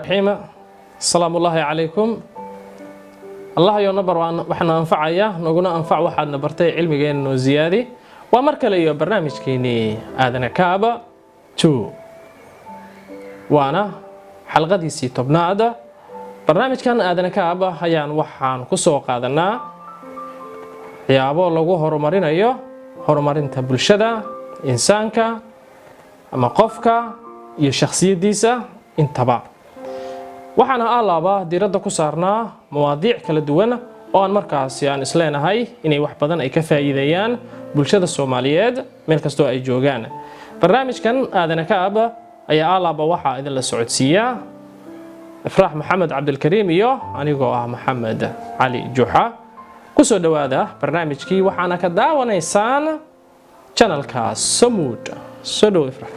Raxiim. Asalaamu ullaahi calaykum. Allah yo nabar waxna anfacaya, naguna anfac waxaadna bartay, cilmigeena noo ziyaadi. Waa mar kale iyo barnaamijkeenii Aadana Kaaba 2, waana xalqadiisii 10aad. Barnaamijkan Aadana Kaaba ayaan waxaan ku soo qaadanaa waxyaabo lagu horumarinayo horumarinta bulshada, insaanka ama qofka iyo shakhsiyaddiisa intaba. Waxaana alaaba diiradda ku saarnaa mawaadiic kala duwan oo aan markaasi aan isleenahay inay wax badan ay ka faa'iideeyaan bulshada Soomaaliyeed meel kastoo ay joogaan. Barnaamijkan Aadana Kaab ayaa alaaba waxaa idinla socodsiiyaa Ifraax Maxamed Cabdilkariim iyo anigoo ah Maxamed Cali Juxa. Kusoo dhowaada barnaamijkii, waxaana ka daawanaysaan channelka Samuud. Soo dhow, Ifraax.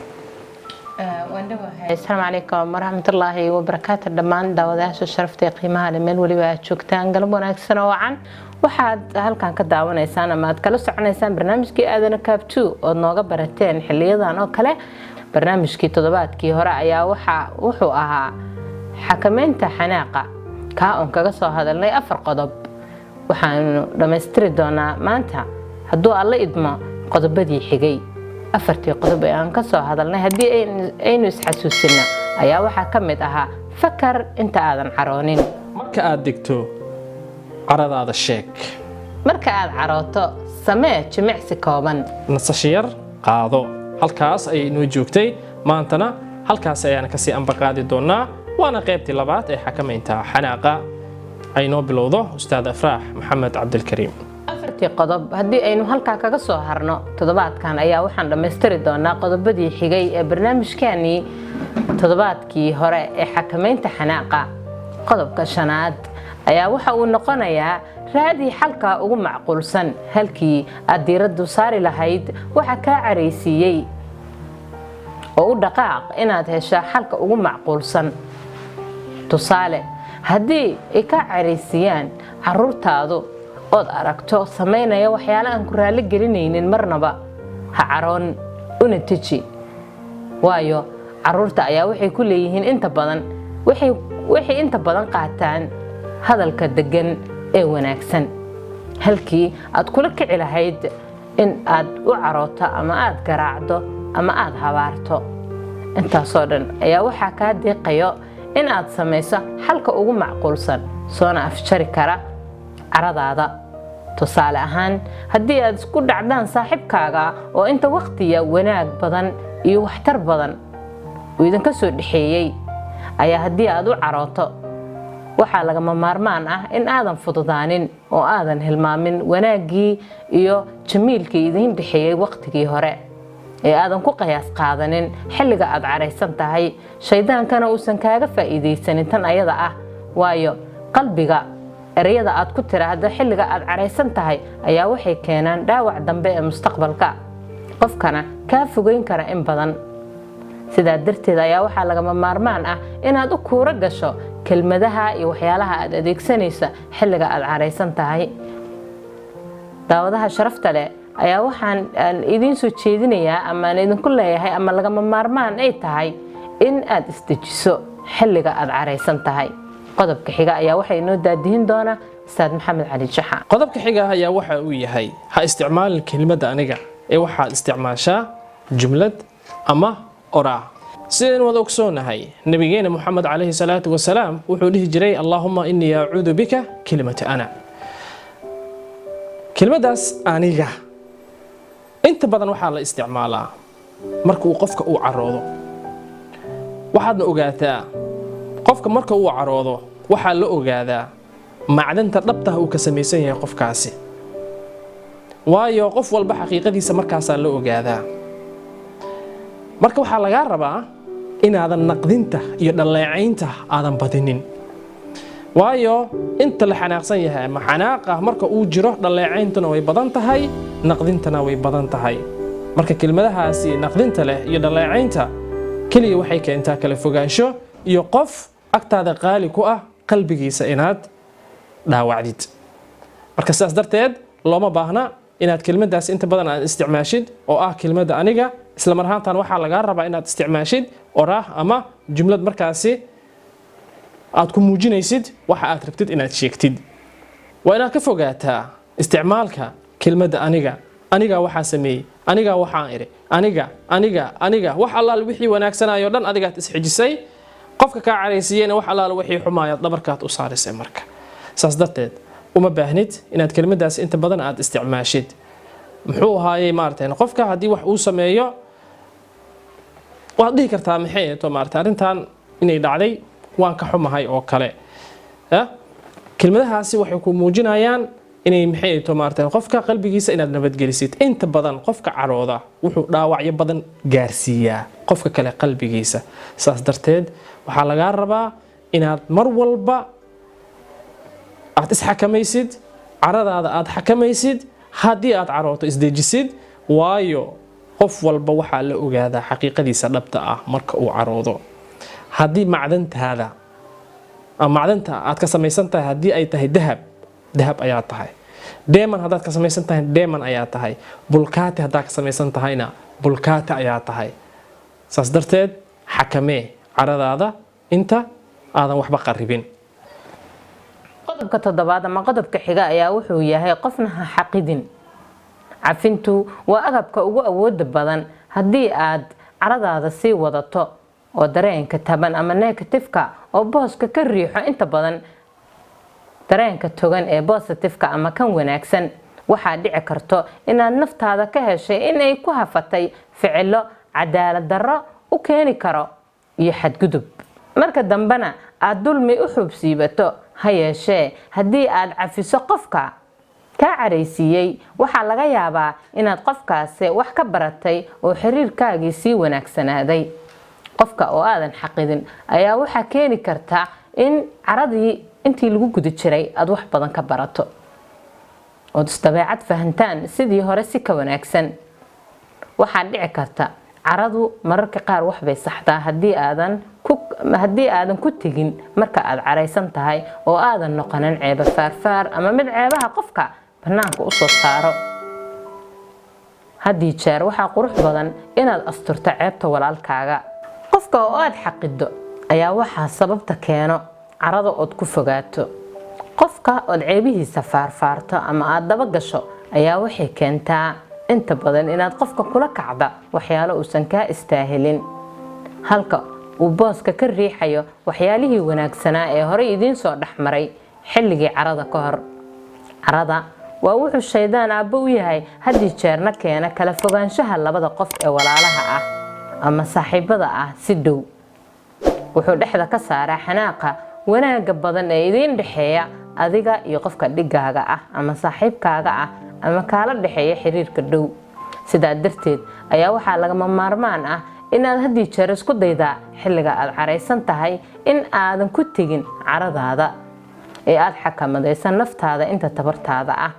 Waan dhawahay. Asalaamu calaykum waraxmatullaahi wabarakaatu. Dhammaan daawadayaasha sharafta ee qiimaha leh, meel weliba aad joogtaan, galab wanaagsan oo wacan. Waxaad halkan ka daawanaysaan ama aad kala soconaysaan barnaamijkii Aadana Kaab 2 ood nooga barateen xiliyadan oo kale. Barnaamijkii toddobaadkii hore ayaa waxa wuxuu ahaa xakameynta xanaaqa, kaa oon kaga soo hadalnay afar qodob. Waxaanu dhammaystiri doonaa maanta, hadduu Alla idmo, qodobadii xigay. Afartii qodob ee aan ka soo hadalnay, haddii aynu isxasuusino, ayaa waxaa ka mid ahaa: fakar inta aadan caroonin. Marka aad degto, caradaada sheeg. Marka aad carooto, samee jimicsi kooban. Nasasho yar qaado. Halkaas ayay inoo joogtay. Maantana halkaas ayaan kasii ambaqaadi doonaa, waana qaybtii labaad ee xakamaynta xanaaqa. Ay noo bilowdo Ustaad Afraax Maxamed Cabdilkariim. Afartii qodob haddii aynu halkaa kaga soo harno, toddobaadkan ayaa waxaan dhammaystiri doonaa qodobadii xigay ee barnaamijkeenii toddobaadkii hore ee xakamaynta xanaaqa. Qodobka shanaad ayaa waxa uu noqonayaa: raadii xalka ugu macquulsan. Halkii aad diiraddu saari lahayd waxa kaa caraysiiyey, oo u dhaqaaq inaad heshaa xalka ugu macquulsan. Tusaale, haddii ay kaa caraysiiyaan caruurtaadu ood aragto samaynaya waxyaalo aan ku raalli gelinaynin, marnaba ha caroon, una teji. Waayo, caruurta ayaa waxay ku leeyihiin inta badan, waxay inta badan qaataan hadalka deggan ee wanaagsan. Halkii aad kula kici lahayd in aad u carooto ama aad garaacdo ama aad habaarto, intaasoo dhan ayaa waxaa kaa diiqayo in aad samayso xalka ugu macquulsan, soona afjari kara caradaada. Tusaale ahaan, haddii aad isku dhacdaan saaxiibkaaga oo inta wakhtiya wanaag badan iyo waxtar badan uu idinka soo dhexeeyey, ayaa haddii aad u carooto, waxaa lagama maarmaan ah in aadan fududaanin oo aadan hilmaamin wanaaggii iyo jamiilkii idiin dhexeeyey wakhtigii hore, ee aadan ku qiyaas qaadanin xilliga aad caraysan tahay, shaydaankana uusan kaaga faa'iidaysanin tan ayada ah. Waayo, qalbiga ereyada aad ku tiraahdo xilliga aad caraysan tahay ayaa waxay keenaan dhaawac dambe ee mustaqbalka, qofkana kaa fogeyn kara in badan. Sidaa darteed ayaa waxaa lagama maarmaan ah inaad u kuura gasho kelmadaha iyo waxyaalaha aad adeegsanaysa xilliga aad caraysan tahay. Daawadaha sharafta leh, ayaa waxaan idiin soo jeedinayaa ama aan idinku leeyahay ama lagama maarmaan ay tahay in aad isdejiso xilliga aad caraysan tahay. Qodobka xiga ayaa waxaa inoo daadihin doona Ustaad Maxamed Cali Jaxa. Qodobka xiga ayaa waxa uu yahay: ha isticmaalin kelimada "aniga" ee waxaad isticmaashaa jumlad ama oraah. Sidaynu wada ogsoonahay, nabigeena Moxamed calayhi salaatu wasalaam wuxuu dhihi jiray: "Allaahuma innii acuudu bika kelimata ana." Kelimadaas "aniga" inta badan waxaa la isticmaalaa marka uu qofka uu caroodo. Waxaadna ogaataa, qofka marka uu caroodo waxaa la ogaadaa macdanta dhabtaha uu ka samaysan yahay qofkaasi. Waayo, qof walba xaqiiqadiisa markaasaa la ogaadaa. Marka waxaa lagaa rabaa inaadan naqdinta iyo dhaleecaynta aadan badinin. Waayo, inta la xanaaqsan yahay ama xanaaqa marka uu jiro, dhaleecayntuna way badan tahay, naqdintana way badan tahay. Marka kelmadahaasi naqdinta leh iyo dhaleecaynta keliya waxay keentaa kala fogaansho iyo qof agtaada qaali ku ah qalbigiisa inaad dhaawacdid. Marka sidaas darteed looma baahna inaad kelmadaas inta badan aad isticmaashid oo ah kelmadda "aniga". Isla mar ahaantan waxaa lagaa rabaa inaad isticmaashid oraah ama jumlad markaasi Aad ku muujinaysid waxa aad rabtid inaad sheegtid. Waa inaad ka fogaataa isticmaalka kelmadda "aniga". Aniga waxaa sameeyey, aniga waxaan idhi, aniga, aniga, aniga. Wax allaal wixii wanaagsanayo dhan adigaad isxijisay. Qofka kaa caraysiiyeyna wax allaal wixii xumaayaad dhabarkaad u saarisay. Marka saas darteed uma baahnid inaad kelmaddaas inta badan aad isticmaashid. Muxuu ahaayey, maaragtay, qofka haddii wax uu sameeyo waad dhihi kartaa, maxay to, maaragtay, arrintan inay dhacday waan ka xumahay oo kale. Kelmadahaasi waxay ku muujinayaan inay, maxay to, maaragtay, qofka qalbigiisa inaad nabadgelisid. Inta badan qofka carooda wuxuu dhaawacyo badan gaarsiiyaa qofka kale qalbigiisa. Saas darteed waxaa lagaa rabaa inaad mar walba aad isxakamaysid, caradaada aad xakamaysid. Haddii aad carooto, isdejisid, waayo qof walba waxaa la ogaadaa xaqiiqadiisa dhabta ah marka uu caroodo. Haddii macdantaada ama macdanta aad ka samaysan tahay haddii ay tahay dahab, dahab ayaa tahay. Deeman haddaad ka samaysan tahay, deeman ayaa tahay. Bulkaati haddaad ka samaysan tahayna, bulkaati ayaa tahay. Saas darteed xakamee caradaada inta aadan waxba qaribin. Qodobka toddobaad ama qodobka xiga ayaa wuxuu yahay: qofna ha xaqidin. Cafintu waa agabka ugu awooda badan. Haddii aad caradaada sii wadato oo dareenka taban ama negative-ka oo booska ka riixo inta badan dareenka togan ee positive-ka ama kan wanaagsan, waxaa dhici karto inaad naftaada ka heshay inay ku hafatay ficilo cadaalad darro u keeni karo iyo xadgudub, marka dambena aad dulmi u xuubsiibato. Ha yeeshee, haddii aad cafiso qofka kaa caraysiiyey, waxaa laga yaabaa inaad qofkaasi wax ka baratay oo xiriirkaagii sii wanaagsanaaday. Qofka oo aadan xaqidin ayaa waxaa keeni karta in caradii intii lagu guda jiray aad wax badan ka barato ood isdabeecad fahantaan sidii hore si ka wanaagsan. Waxaa dhici karta caradu mararka qaar waxbay saxdaa haddii aadan ku tegin marka aad caraysan tahay oo aadan noqonin ceebo faarfaar ama mid ceebaha qofka bannaanka usoo saaro. Haddii jeer waxaa qurux badan inaad asturto ceebta walaalkaaga. Qofka oo aad xaqiddo ayaa waxaa sababta keeno carada ood ku fogaato. Qofka ood ceebihiisa faarfaarto ama aad daba gasho ayaa waxay keentaa inta badan inaad qofka kula kacda waxyaalo uusan kaa istaahilin, halka uu booska ka riixayo waxyaalihii wanaagsanaa ee horey idiin soo dhexmaray xilligii carada ka hor. Carada waa wuxuu shaydaan aabbo u yahay, haddii jeerna keena kala fogaanshaha labada qof ee walaalaha ah ama saaxiibada ah si dhow. Wuxuu dhexda ka saaraa xanaaqa wanaagga badan ee idiin dhexeeya adiga iyo qofka dhigaaga ah ama saaxiibkaaga ah ama kaala dhexeeya xiriirka dhow. Sidaa darteed ayaa waxaa lagama maarmaan ah inaad haddii jeer isku daydaa xilliga aad caraysan tahay in aadan ku tegin caradaada ee aad xakamadaysan naftaada inta tabartaada ah,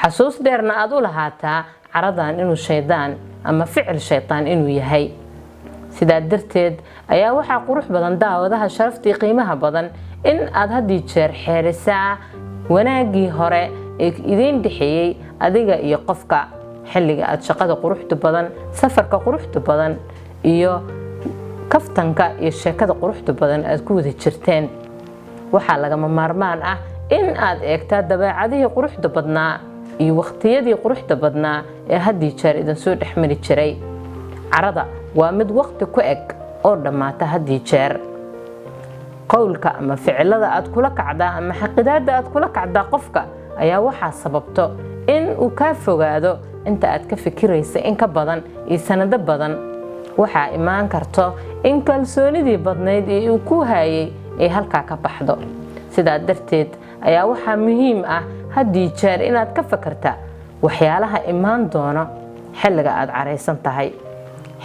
xasuus dheerna aad u lahaataa caradan inuu shaydaan ama ficil shaydaan inuu yahay. Sidaa darteed ayaa waxaa qurux badan, daawadaha sharaftii qiimaha badan, in aad haddii jeer xeerisaa wanaaggii hore ee idiin dhexeeyey adiga iyo qofka, xilliga aad shaqada quruxda badan, safarka quruxda badan iyo kaftanka iyo sheekada quruxda badan aad ku wada jirteen. Waxaa lagama maarmaan ah in aad eegtaa dabeecadihii quruxda badnaa iyo waqtiyadii quruxda badnaa ee haddii jeer idinsoo dhexmari jiray. Carada waa mid waqti ku eg oo dhammaata. Haddii jeer qowlka ama ficilada aad kula kacdaa ama xaqidaada aad kula kacdaa qofka ayaa waxaa sababto in uu kaa fogaado inta aad ka fikiraysa in ka badan iyo sanado badan. Waxaa imaan karto in kalsoonidii badnayd ee uu ku hayay ay halkaa ka baxdo. Sidaa darteed ayaa waxaa muhiim ah haddii jeer inaad ka fakarta waxyaalaha imaan doona xilliga aad caraysan tahay.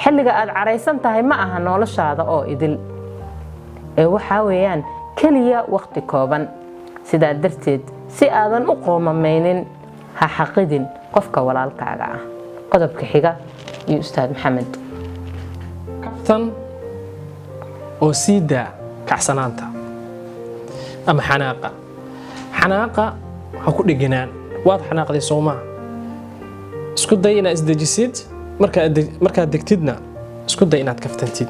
Xilliga aad caraysan tahay ma aha noloshaada oo idil ee waxaa weeyaan keliya waqti kooban. Sidaa darteed, si aadan u qoomamaynin, ha xaqidin qofka walaalkaaga ah. Qodobka xiga iyo Ustaad Maxamed. Kaftan oo sii daa kacsanaanta ama xanaaqa. Xanaaqa ha ku dheganaan. Waad xanaaqday, soomaa? Isku day inaad isdejisid. Markaad degtidna, isku day inaad kaftantid.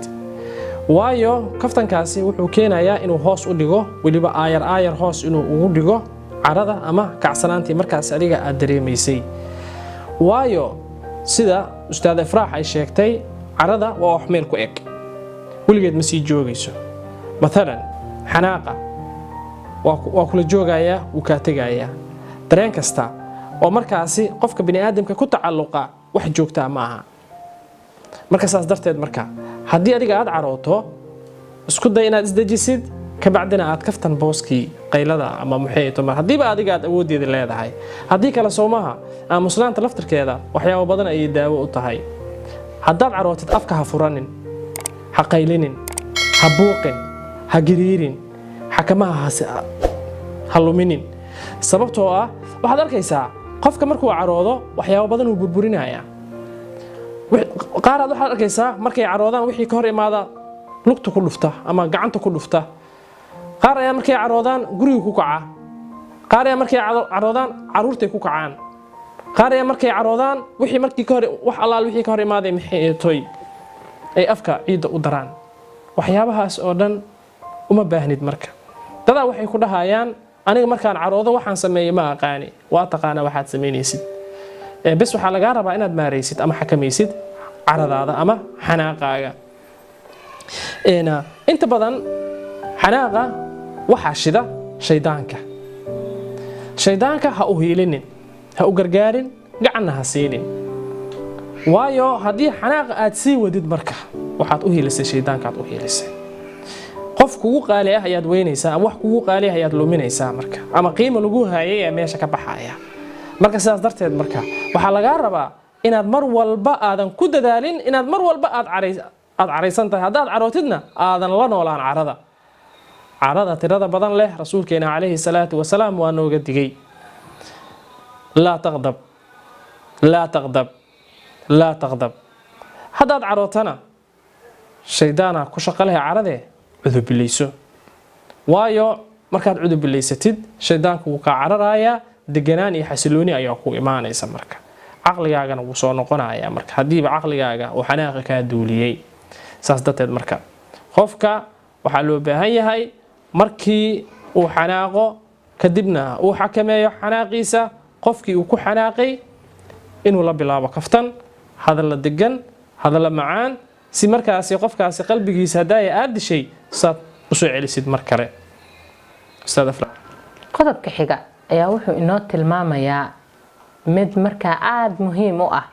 Waayo, kaftankaasi wuxuu keenayaa inuu hoos u dhigo, weliba aayar aayar hoos inuu ugu dhigo carada ama kacsanaantii markaas adiga aad dareemaysay. Waayo, sida Ustaad Ifraax ay sheegtay, carada waa wax meel ku eg, weligeed ma sii joogayso. Maalan, xanaaqa waa kula joogayaa, wuu kaa tegayaa. Dareen kasta oo markaasi qofka bini aadamka ku tacalluqa wax joogtaa ma aha. Marka saas darteed, marka haddii adiga aad carooto, isku day inaad isdejisid, kabacdina aad kaftan booskii qaylada ama maxay mar haddiiba adiga aad awooddeeda leedahay. Haddii kale soomaha, aamusnaanta laftirkeeda waxyaabo badan ayay daawo u tahay. Haddaad carootid, afka ha furanin, ha qaylinin, ha buuqin, ha gariirin, xakamaha ha luminin. Sababtoo ah waxaad arkaysaa qofka markuu caroodo waxyaabo badan uu burburinayaa. Qaaraad waxaad arkaysaa markay caroodaan wixii ka hor imaada lugta ku dhufta ama gacanta ku dhufta. Qaar ayaa markay caroodaan guriga ku kaca. Qaar ayaa markay caroodaan caruurtay ku kacaan. Qaar ayaa markay caroodaan wixii markii ka hor wax allaal wixii ka hor imaaday maxay toy ay afka ciidda u daraan. Waxyaabahaas oo dhan uma baahnid. Marka dadaa waxay ku dhahayaan, "Aniga markaan caroodo waxaan sameeyey ma aqaani." Waa taqaanaa waxaad samaynaysid, bes waxaa lagaa rabaa inaad maaraysid ama xakamaysid caradaada ama xanaaqaaga. Inta badan xanaaqa waxaa shida shaydaanka. Shaydaanka ha u hiilinin, ha u gargaarin, gacanna ha siinin. Waayo, haddii xanaaqa aad sii wadid, marka waxaad u hiilisay shaydaankaad u hiilisay. Qof kugu qaali ah ayaad weynaysaa ama wax kugu qaali ah ayaad luminaysaa marka, ama qiimo lagu haayay ee meesha ka baxaya. Marka sidaas darteed, marka waxaa lagaa rabaa inaad mar walba aadan ku dadaalin inaad mar walba aad caraysan tahay. Haddaad carootidna, aadan la noolaan carada. Carada tirada badan leh, rasuulkeena calayhi salaatu wasalaam waa nooga digay: "Laa taqdab, laa taqdab, laa taqdab." Haddaad carootana, shaydaana ku shaqo leh caradee, cudubilayso. Waayo, markaad cudubilaysatid, shaydaanku wuu kaa cararayaa, deganaan iyo xasilooni ayaa ku imaanaysa. Marka caqligaagana wuu soo noqonayaa, marka haddiiba caqligaaga uu xanaaqa kaa duuliyey. Saas darteed, marka qofka waxaa loo baahan yahay markii uu xanaaqo kadibna uu xakameeyo xanaaqiisa, qofkii uu ku xanaaqay inuu la bilaabo kaftan, hadalla degan, hadalla macaan, si markaasi qofkaasi qalbigiisa haddaaya aad dishay saad usoo celisid mar kale. Ustaad Afrax. Qodobka xiga ayaa wuxuu inoo tilmaamayaa mid markaa aada muhiim u ah,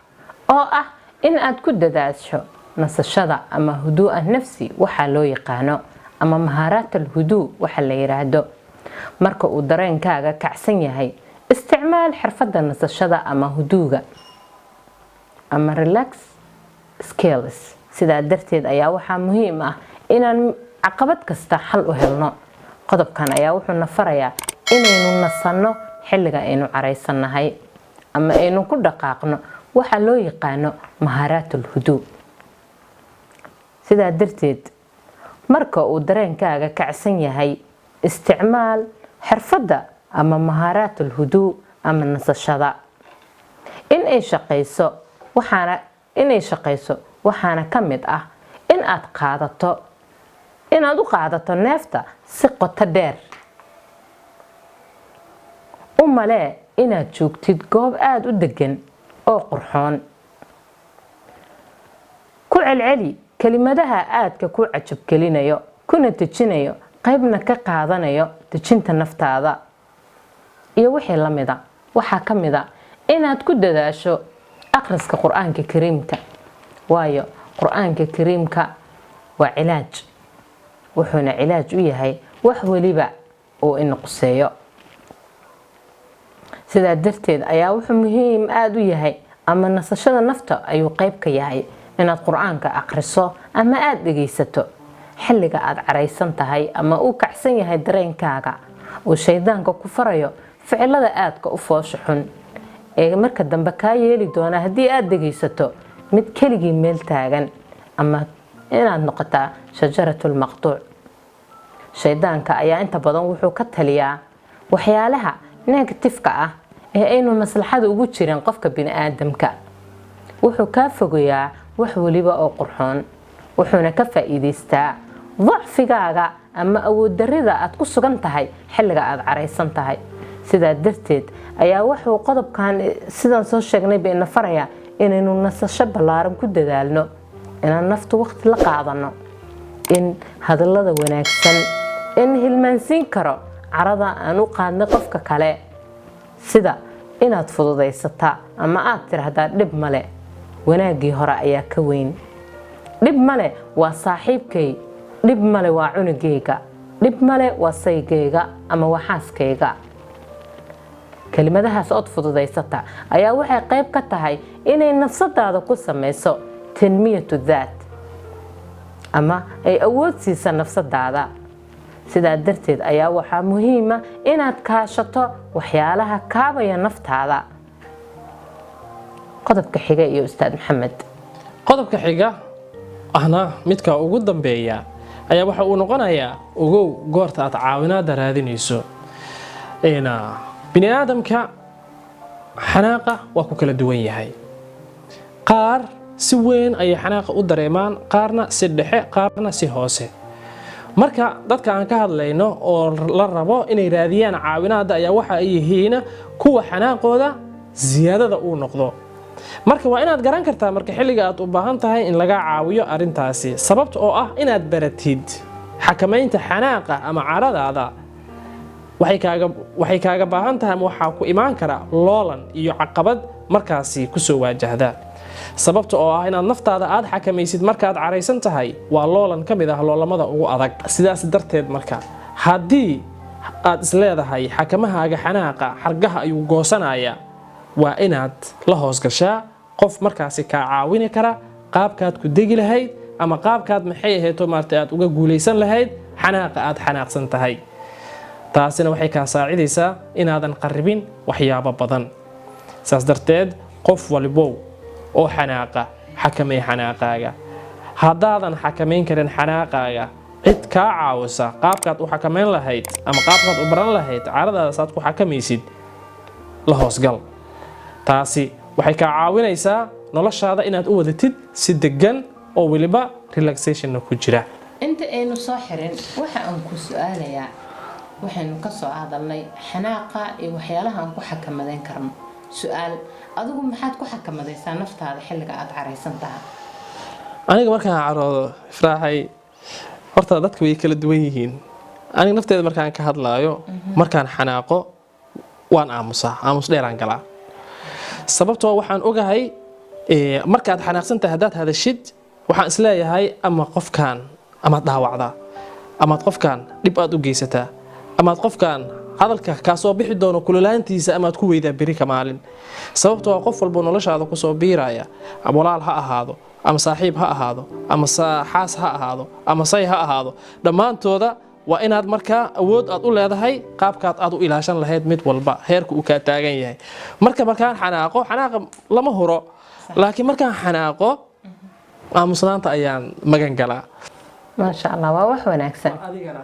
oo ah in aad ku dadaasho nasashada ama huduu'a nafsi waxaa loo yaqaano, ama mahaaraat alhuduu waxa la yiraahdo. Marka uu dareenkaaga kacsan yahay, isticmaal xirfadda nasashada ama huduuga ama relax skills. Sidaa darteed ayaa waxaa muhiim ah inaan caqabad kasta xal u helno. Qodobkan ayaa wuxuu na farayaa inaynu nasanno xilliga aynu caraysannahay ama aynu ku dhaqaaqno waxa loo yaqaano mahaaraatul huduu. Sidaa darteed, marka uu dareenkaaga kacsan yahay, isticmaal xirfadda ama mahaaraatul huduu ama nasashada in ay shaqayso. Waxaana ka mid ah in aad qaadato inaad u qaadato neefta si qoto dheer. U malee inaad joogtid goob aada u degan oo qurxoon. Ku celceli kelimadaha aadka ku cajabgelinayo kuna dejinayo, qaybna ka qaadanayo dejinta naftaada iyo wixii la mida. Waxaa ka mid a inaad ku dadaasho akhriska Qur-aanka Kariimka, waayo Qur-aanka Kariimka waa cilaaj, wuxuuna cilaaj u yahay wax weliba uu ina quseeyo. Sidaa darteed ayaa wuxuu muhiim aada u yahay, ama nasashada nafta ayuu qayb ka yahay, inaad Qur-aanka akhriso ama aada dhegaysato xilliga aada caraysan tahay ama uu kacsan yahay dareenkaaga, uu shaydaanka ku farayo ficilada aadka u foosha xun ee marka dambe kaa yeeli doona, haddii aada dhegaysato, mid keligii meel taagan ama inaad noqotaa shajaratulmaqtuuc. Shaydaanka ayaa inta badan wuxuu ka taliyaa waxyaalaha negative-ka ah ee aynu maslaxada ugu jirin qofka bini-aadamka. Wuxuu kaa fogayaa wax weliba oo qurxoon, wuxuuna ka faa'iidaystaa. Dacfigaaga ama awooddarrida aad ku sugan tahay xilliga aad caraysan tahay. Sidaa darteed ayaa wuxuu qodobkan, sidaan soo sheegnayba, ina farayaa inaynu nasasho ballaaran ku dadaalno, inaan naftu waqti la qaadano, in hadallada wanaagsan in hilmaansiin karo carada aan u qaadnay qofka kale, sida inaad fududaysataa ama aad tiraahdaa, "Dhib male, wanaaggii hore ayaa ka weyn. Dhib male, waa saaxiibkay. Dhib male, waa cunugayga. Dhib male, waa saygayga ama waa xaaskayga." Kelimadahaas ood fududaysata ayaa waxay qayb ka tahay inay nafsadaada ku samayso tanmiyatu daat ama ay awood siisa nafsadaada. Sidaa darteed ayaa waxaa muhiima inaad kaashato waxyaalaha kaabaya naftaada. Qodobka xiga iyo Ustaad Maxamed. Qodobka xiga, ahna midka ugu dambeeya, ayaa waxa uu noqonayaa: ogow goorta aad caawinaada raadinayso. Bini aadamka xanaaqa waa ku kala duwan yahay. Qaar si weyn ayay xanaaqa u dareemaan, qaarna si dhexe, qaarna si hoose. Marka dadka aan ka hadlayno oo la rabo inay raadiyaan caawinaada ayaa waxa ay yihiin kuwa xanaaqooda siyaadada uu noqdo. Marka waa inaad garan kartaa marka xilliga aad u baahan tahay in laga caawiyo arrintaasi, sababta oo ah inaad baratid xakamaynta xanaaqa ama caradaada waxay kaaga baahan tahay ama waxaa ku imaan kara loolan iyo caqabad markaasi kusoo waajahda, sababta oo ah inaad naftaada aad xakamaysid markaad caraysan tahay waa loolan ka mid ah loolamada ugu adag. Sidaas darteed, marka haddii aad isleedahay xakamahaaga xanaaqa xargaha ayuu goosanayaa, waa inaad la hoosgashaa qof markaasi kaa caawini kara qaabkaad ku degi lahayd ama qaabkaad, maxay ahayto, maarata, aad uga guulaysan lahayd xanaaqa aad xanaaqsan tahay. Taasina waxay kaa saacidaysaa inaadan qarribin waxyaabo badan. Saas darteed, qof walibow oo xanaaqa, xakamay xanaaqaaga. Haddaadan xakamayn karin xanaaqaaga, cid kaa caawisa qaabkaad u xakamayn lahayd ama qaabkaad u baran lahayd caradaada saad ku xakamaysid la hoosgal. Taasi waxay kaa caawinaysaa noloshaada inaad u wadatid si degan oo weliba relaxationna ku jira. Inta aynu soo xirin, waxa aan ku su-aalayaa: waxaynu ka soo hadalnay xanaaqa iyo waxyaalaha aan ku xakamadayn karno. Su-aal: adigu maxaad ku xakamadaysaa naftaada xilliga aada caraysan tahay? Aniga markaan caroodo, Ifraaxay, horta dadka way kala duwan yihiin. Aniga nafteeda markaan ka hadlaayo, markaan xanaaqo waan aamusaa, aamus dheeraan galaa, sababtoo waxaan ogahay markaad xanaaqsan tahay haddaad hadashid, waxaan isleeyahay ama qofkan amaad dhaawacdaa, amaad qofkan dhib aad u geysataa, amaad qofkan hadalka kaasoo bixi doono kululaantiisa amaad ku weydaa beri ka maalin, sababtoo qof walbo noloshaada kusoo biiraya, walaal ha ahaado ama saaxiib ha ahaado ama xaas ha ahaado ama say ha ahaado, dhammaantooda waa inaad markaa awood aad u leedahay qaabkaad aad u ilaashan lahayd mid walba heerka uu kaa taagan yahay. Marka markaan xanaaqo, xanaaqa lama huro, laakiin markaan xanaaqo aamusnaanta ayaan magan galaa. Maasha Allah, waa wax wanaagsan. Adigana?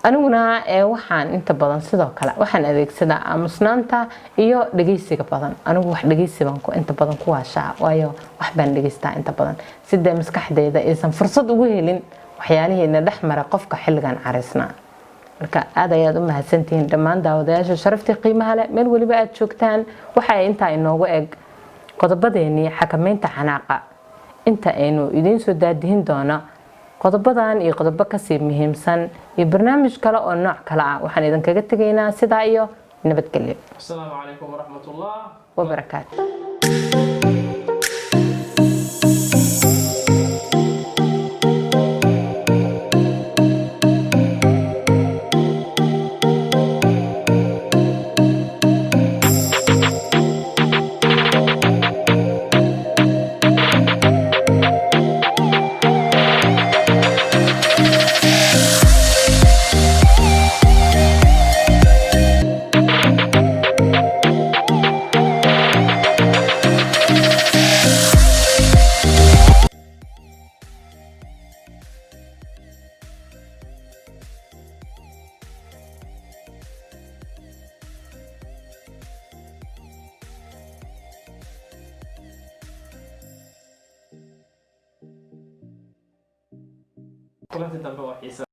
Aniguna ee waxaan inta badan sidoo kale waxaan adeegsadaa aamusnaanta iyo dhegeysiga badan. Anigu wax dhegeysi baan inta badan ku waashaa, waayo wax baan dhegeystaa inta badan, sidee maskaxdeyda aysan fursad ugu helin waxyaalihiina dhex mara qofka xilligan caraysnaa. Marka aad ayaad u mahadsantihiin dhammaan daawadayaasha sharaftii qiimaha leh, meel weliba aad joogtaan. Waxa intaa inoogu eg qodobadeenii xakameynta xanaaqa. Inta aynu idiin soo daadihin doono qodobadan iyo qodobo kasii muhiimsan iyo barnaamij kale oo nooc kale ah, waxaan idinkaga tegaynaa sidaa iyo nabadgelyo. Asalaamu calaykum waraxmatullah wabarakaatu. Kulanti dambe oo xiisa.